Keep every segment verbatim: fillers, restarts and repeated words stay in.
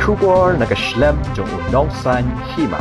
Khubor na ka shlem jong u nongsan hima.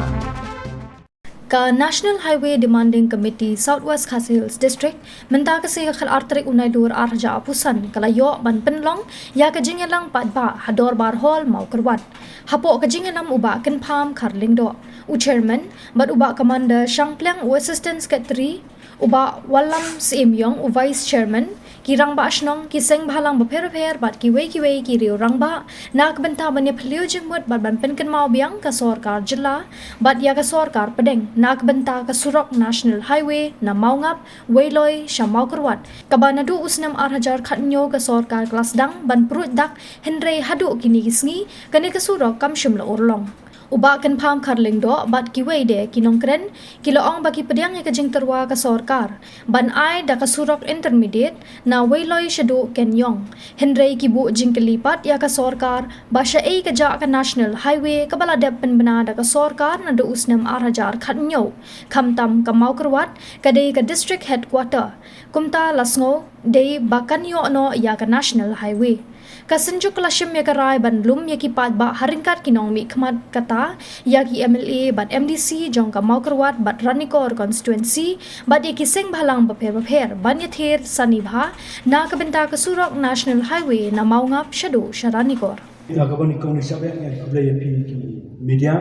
Ka National Highway Demanding Committee South West Khasi Hills District mynta ka sngi ka khatar tarik u Nailur arhajar arphew san ka la ïoh ban pynlong ïa ka jingïalang paidbah ha Dorbar Hall Mawkyrwat. Hapoh ka jingïalam u Bah Kynpham Kharlyngdoh, u chairman, bad u Bah Commander Shangpliang u assistant secretary, u Bah Wallam Syiemiong u vice chairman, ki rangbah shnong, ki seng bhalang bapher bapher bad kiwei kiwei ki riew rangbah na ka bynta ban ïaphylliew jingmut bad ban pynkynmaw biang ka sorkar jylla bad ïa ka sorkar pdeng na ka bynta ka surok National Highway na Mawngap, Weiloi sha Mawkyrwat, kaba naduh u snem arhajar khathynñiew ka sorkar ka la sdang ban pruid dak, hynrei haduh kine ki sngi kane ka surok kam shym la urlong. U Bah Kynpham Kharlyngdoh bad kiwei de ki nongkren ki la ong ba ki pdiang ïa ka jingtyrwa ka sorkar ban ai da ka surok intermediate na Weiloi shaduh Kenyong. Hynrei ki buh jingkylli pat ïa ka sorkar ba shaei ka jah ka National Highway kaba la dep pynbna da ka sorkar naduh u snem arhajar khathynñiew, khamtam ka Mawkyrwat ka dei ka district headquarter. Kumta la sngew dei ba kan ïoh noh ïa ka National Highway. Ka Synjuk ka la shim ïa ka rai ban lum ïa ki paidbah ha ryngkat ki nongmihkhmat, kata ïa ki M L A bad M D C jong ka Mawkyrwat bad Ranikor constituency bad ïa ki seng bhalang bapher bapher ban ïathir sani bha na ka bynta ka surok National Highway na Mawngap shaduh sha Ranikor. Ïa kaba nyngkong nyngkong sha ba ïa khublei ïa phi ki media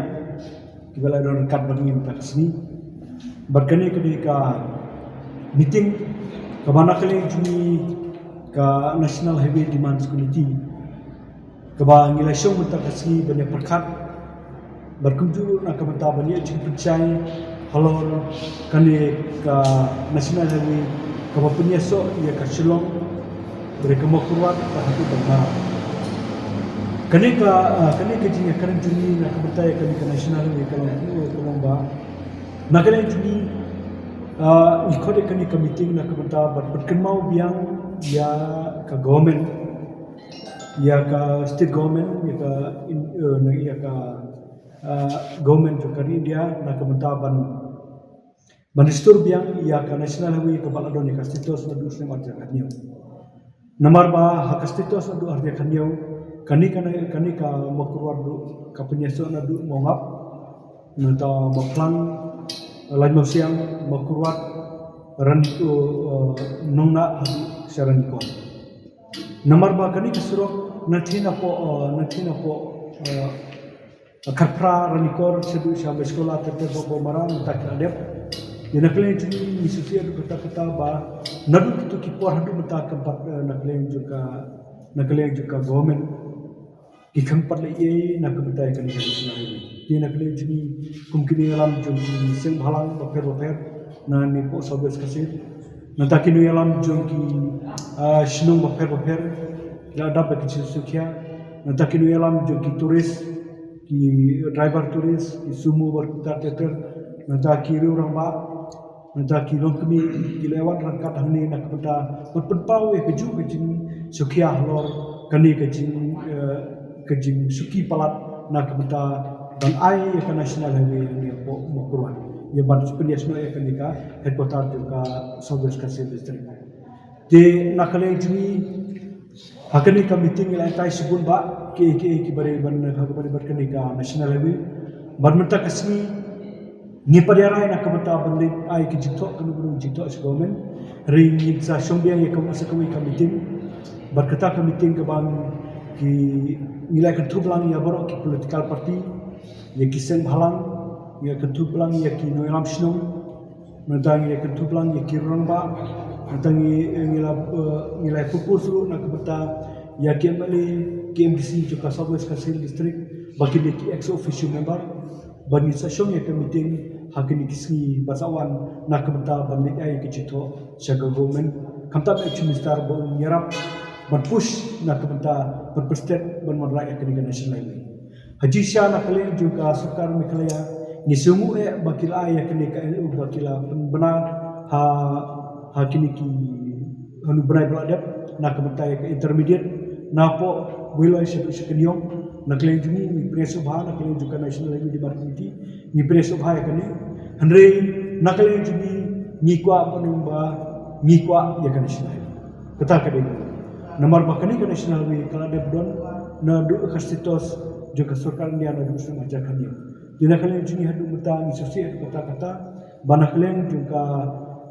kiba la don ryngkat bad ngi mynta ka sngi. Bad kane ka dei ka meeting kaba na ka liang jong ngi ka National Highway Demands Committee kaba ngi la shong mynta ka sngi ban ïa pyrkhat bad kumjuh na ka bynta ban ïa jingpynshai halor kane ka National Highway kaba pynïasoh ïa ka Shillong, bad ka Mawkyrwat, bad haduh Bangmara. Kane ka, ah, kane ka jingïakren jong ngi na ka bynta ïa kane ka National Highway ka long, ka long ba na kane jong ngi, ah, ngi khot ïa kane ka meeting na ka bynta ban pynkynmaw biang ïa ka government, ïa ka state government, ïa ka in, eh, na ïa ka, ah, government jong ka ri India na ka bynta ban ban restore biang ïa ka National Highway kaba la don ïa ka status naduh u snem arhajar khathynñiew. Namar ba ha ka status naduh arhajar khathynñiew, kane ka, kane ka Mawkyrwat ruh ka pynïasoh naduh Mawngap, nangta Mawphlang, Laitmawsiang, Mawkyrwat, Ran, eh, Nongnah haduh sha Ranikor. Namar ba kane ka surok na thina po, eh, na thina po, eh, Khatphra, Ranikor shaduh sha Mehkola, Terter bad Bangmara mynta ki la dep. Ïa na ka liang jong ngi ngi sngewsih haduh katta katta ba naduh kito ki por haduh mynta kam pat, eh, na ka liang jong ka, na ka liang jong ka government ki kam pat leh ei ei na ka bynta ïa kane ka National Highway. Te na ka liang jong ngi kum ki nongïalam jong ki seng bhalang bapher bapher na ne poh South West Khasi Hills, nangta ki nongïalam jong ki, ah, shnong bapher bapher, la dap da ki jingsngewkhia, nangta ki nongïalam jong ki tourist, ki driver tourist, ki sumo bad kumta ter ter, nangta ki riew rangbah, nangta ki longkmie, ki la wan ryngkat hangne na ka bynta ban pynpaw ïa kajuh ka jingsngewkhia halor kane ka jing, eh, ka jingsuki palat na ka bynta ban ai ïa ka National Highway hangne hapoh Mawkyrwat, ïa ban pynïasnoh ïa kane ka headquarter jong ka South West Khasi Hills District. Te na ka liang jong ngi ha kane ka meeting ngi la ïatai shibun bah kiei kiei kiba dei ban, ha kaba dei bad kane ka National Highway. Bad mynta ka sngi ngi pat ïa rai na ka bynta ban leit ai ka jingthoh, kano kano ka jingthoh sha government. Hynrei ngin sa shong biang ïa kawei sa kawei ka meeting. Bad kata ka meeting kaba ngi, ngi la ïakynthub lang ïa baroh ki political party, ïa ki seng bhalang, ngi la ïakynthub lang ïa ki nongïalam shnong, nangta ngi la ïakynthub lang ïa ki rangbah, nangta ngi, ngi la, eh, ngi la propose ruh na ka bynta ïa ki M L A, ki M D C jong ka South West Khasi Hills District ba kin dei ki ex officio member. Ba ngin sa shong ïa ka meeting ha kine ki sngi ba sa wan na ka bynta ban leit ai ka jingthoh sha ka government, khamtam ïa u Chief Minister ba un ïarap ban push na ka bynta ban pynstet ban wanrah ïa kane ka National Highway. Ha jingshisha na ka liang jong ka sorkar Meghalaya ngi sngewnguh eh ba ki la ai ïa kane ka, ba ki la pynbna ha, ha kine ki, ha une u bnai ba la dep na ka bynta ïa ka intermediate napoh Weiloi shaduh sha Kenyong. Na ka liang jong ngi ngi pdiang sngewbha, na ka liang jong ka National Highway Development Committee ngi pdiang sngewbha ïa kane. Hynrei na ka liang jong ngi ngi kwah ban ong ba ngi kwah ïa ka National Highway. Kata ka dei namar ba kane ka National Highway ka la dep don naduh ka status jong ka sorkar India naduh u snem ar hajar khatñiew. Te na ka liang jong ngi haduh mynta ngi sngewsih haduh katta katta ba na ka liang jong ka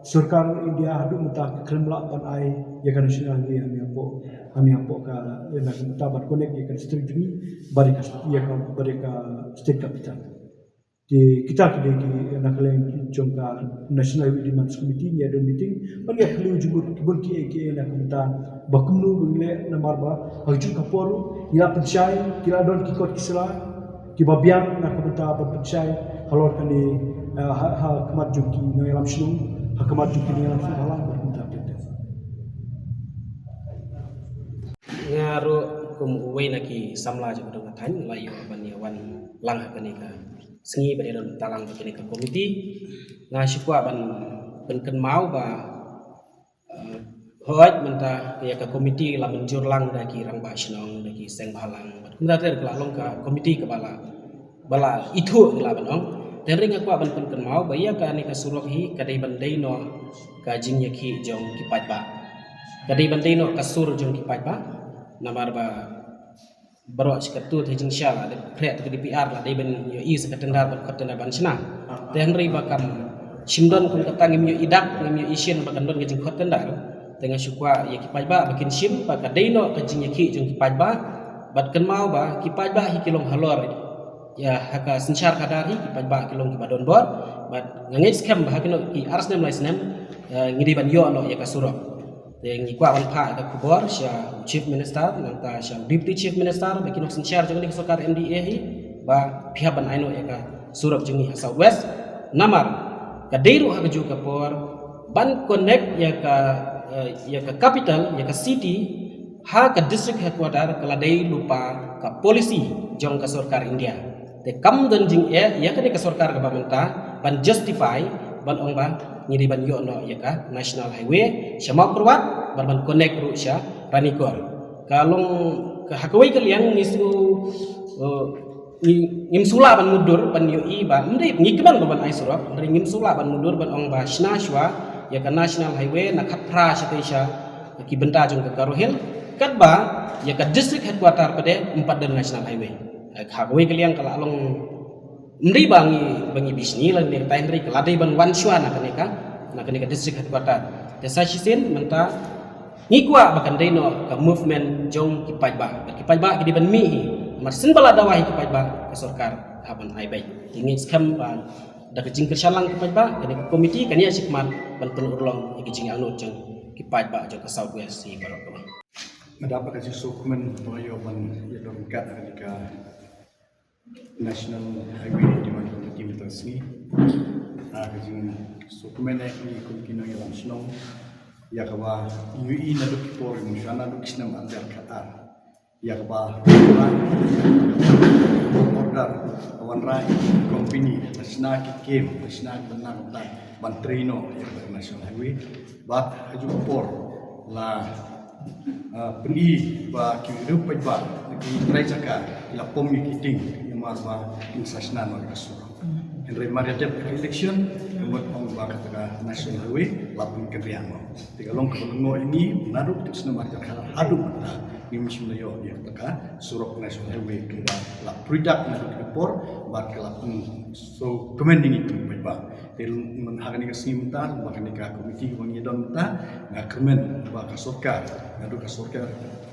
sorkar India haduh mynta ka khlem lah ban ai ïa ka national highway ha ngi hapoh, ha ngi hapoh ka, ïa na ka mynta ban connect ïa ka district jong ngi bad ïa ka, ïa ka, bad ïa ka state capital. Te kita ki dei ki na ka liang jong ka National Highway Demands Committee ngi ïa don meeting ban ïa kylli jubut ki bun ki ei ki ei na ka bynta ba kumno ba ngi leh namar ba ha ka juh ka por ruh ngi la pynshai ki la don ki kot ki sla kiba biang na ka bynta ban pynshai halor kane, eh, ha, ha khmat jong ki nongïalam shnong, ha khmat jong ki nongïalam shnong halang bad kumta ter ter. Nga ruh kum uwei na ki samla jong ka dong ka thaiñ la ïoh ban ïa wan lang ha kane ka sngi ba dei don talang ba kane ka komiti. Nga shu kwah ban pynkynmaw ba, eh, hooid mynta ïa ka komiti la mynjur lang da ki rangbah shnong, da ki seng bhalang bad kumta ter ka la long ka komiti kaba la, ba la ithuh ngi la ban ong. Te hynrei nga kwah ban pynkynmaw ba ïa kane ka surok hi ka dei ban dei noh ka jingïakhih jong ki paidbah, ka dei ban dei noh ka sur jong ki paidbah. Namar ba baroh shi katto te jingshisha la dep khreh te ka D P R la dei ban ïohi sa ka tender ban khot tender ban shna. Te hynrei ba kam shim don kum kata ngim ïohi dak ngim ïohi shin ba kan don ka jingkhot tender. Te nga shu kwah ïa ki paidbah ba kin shim ba ka dei noh ka jingïakhih jong ki paidbah. Bad kynmaw ba ki paidbah hi ki long halor ïa ha ka synshar khadar hi ki paidbah ki long kiba don bor. Bad nga ngeit skhem ba ha kino ki ar snem lai snem, eh, ngi dei ban ïoh noh ïa ka surok. Te ngi kwah ban phah ka khubor sha u Chief Minister nangta sha u Deputy Chief Minister ba ki nongsynshar jong kane ka sorkar M D A hi ba phi hap ban ai noh ïa ka surok jong ngi ha South West. Namar ka dei ruh ha ka juh ka por ban connect ïa ka, eh, ïa ka capital, ïa ka city ha ka district headquarter ka la dei lypa ka policy jong ka sorkar India. Te kam don jingeh ïa kane ka sorkar kaba mynta ban justify ban ong ba ngi dei ban ïoh noh ïa ka national highway sha Mawkyrwat bad ban connect ruh sha Ranikor. Ka long ka ha kawei ka liang ngi sngew, eh, ngi, ngim sngewlah ban mutdur ban ïohi ba ym dei ngi kmen ba ban ai surok, hynrei ngim sngewlah ban mutdur ban ong ba shna shuwa ïa ka national highway na khatphra shatei sha ki bynta jong ka Garo Hills katba ïa ka district headquarter pat de ym pat don national highway. Eh, ha kawei ka liang ka la long ym dei ba ngi, ba ngi bishni la ne ka tai hynrei ka la dei ban wan shuwa na kane ka, na kane ka district headquarter. Te sa shisien mynta ngi kwah ba kan dei noh ka movement jong ki paidbah. Bad ki paidbah ki dei ban mih hi. Namar shisien ba la dawa hi ki paidbah ka sorkar ka hap ban ai beit. Te ngi skhem ba da ka jingkyrshan lang ki paidbah kane ka komiti kan ïa shikmat ban pynurlong ïa ki jingangnud jong ki paidbah jong ka South West hi baroh kawei. Nga dap ka jingsngewkmen ba ïoh ban ïa don kat ha kane ka National Highway Demand Committee mynta ka sngi. Ah, ka jingsngewkmen eh ngi kum ki nongïalam shnong ïa kaba ngi ïohi naduh ki por, ngi ïohi naduh ki snem ar hajar khatar ïa kaba order ka wanrah ïa ki company, la shna ki kem, la shna ki bynta bynta ban trei noh ïa ka National Highway. Bad ha juh ka por la, ah, pyni ba ki riew paidbah, ki trai jaka ki la pom ïa ki ting namar ba kin sa shna noh ïa ka surok. Hynrei mar ïa dep ka election ka mut ong ba kata ka National Highway la pynkynriah noh. Te ka long kaba lyngngoh ïa ngi naduh ka snem ar hajar khatar haduh mynta ngim shym la ïoh ïa kata ka surok National Highway kaba la pre-dak naduh ka por bad ka la pynsngewkmen ïa ngi kum paidbah. Te myn ha kane ka sngi mynta, ba kane ka komiti ba ngi don mynta, nga kyrmen ba ka sorkar, naduh ka sorkar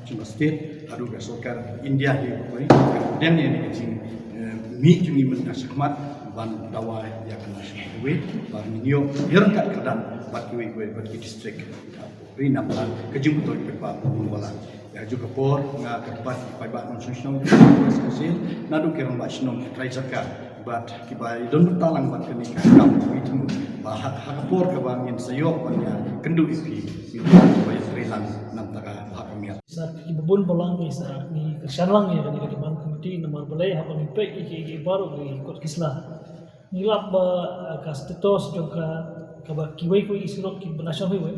jong ka state haduh ka sorkar India hi ba koi, ka pdiang ïa kane ka jing, eh, mih jong ngi mynta shakhmat ban dawa ïa ka National Highway ba ngin ïoh ïa ryngkat kyrdan bad kiwei kiwei bad ki district. Ri namar ka jingmyntoi paidbah bun balang. Ïa ka juh ka por nga kyrpad ïa ki paidbah nongshong shnong, naduh ki rangbah shnong, ki trai jaka bad kiba ïadon bynta lang bad kane ka kam kawei thmu ba ha, ha ka por kaba ngin sa ïoh ban ïakynduh ïa phi, ngin ïoh ban ïatrei lang na ka bynta ka hok ka miat. Sa kiba bun balang ngi sa ngi kyrshan lang ïa kane ka demand committee namar balei haba ngi peit ïa ki, ïa ki baroh ki kot ki sla. Ngi lap ba, eh, ka status jong ka, kaba kiwei kiwei ki surok kiba national highway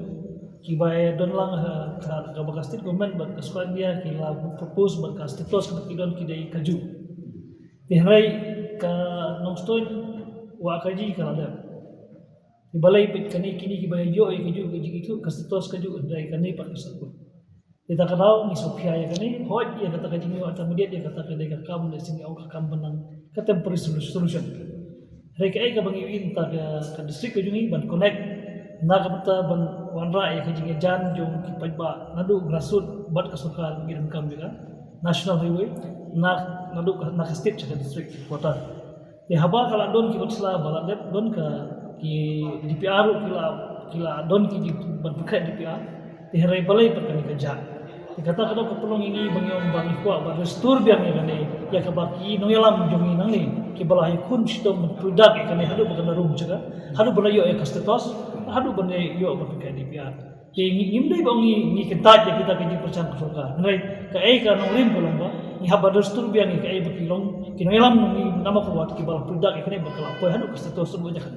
kiba, eh, don lang, eh, ka, kaba ka state government bad ka sorkar India ki la propose bad ka status kaba ki don ki dei kajuh. Te hynrei ka Nongstoiñ Wahkaji ka la dep. Te balei peit kane kine kiba ïoh ïa kajuh ka jingithuh ka status kajuh hynrei kane pat ka syrkuh. Ïa kata ka daw ngi sngewkhia ïa kane, hooid ïa kata ka jingïoh intermediate ïa kata ka dei ka kam, lehse ngi ong ka kam ban nang ka temporary solu- solution. Hynrei kaei kaba ngi ïohi mynta ka, ka district ka jong ngi ban connect na ka bynta ban wanrah ïa ka jingïajan jong ki paidbah naduh grassroots bad ka sorkar, ngi donkam ïa ka National Highway na, naduh ka, na ka state sha ka district headquarter. Te haba ka la don ki bad sla ba la dep don ka, ki D P R ruh ki la, ki la don ki jing ban pynkhreh D P R. Te hynrei balei pat kane ka jia? Te kata ka dei ka pynlong ïa ngi ba ngi ong ba ngi kwah ban restore biang ïa kane, ïa kaba ki nongïalam jong ngi nangne kiba la ïakhun shitom ban pyrdak ïa kane haduh ba kan rung jaka, haduh ba la ïoh ïa ka status, haduh ba la ïoh ban pynkhreh D P R. Te ngi, ngim dei ba ngi, ngi kyntait ïa kita ki jingpyrshang ka sorkar. Hynrei kaei ka nongrim ka long ba ngi hap ban restore biang ïa kaei ba ki long, ki nongïalam ngi namar ka wat kiba la pyrdak ïa kane ba ka la poi haduh ka status ba jaka.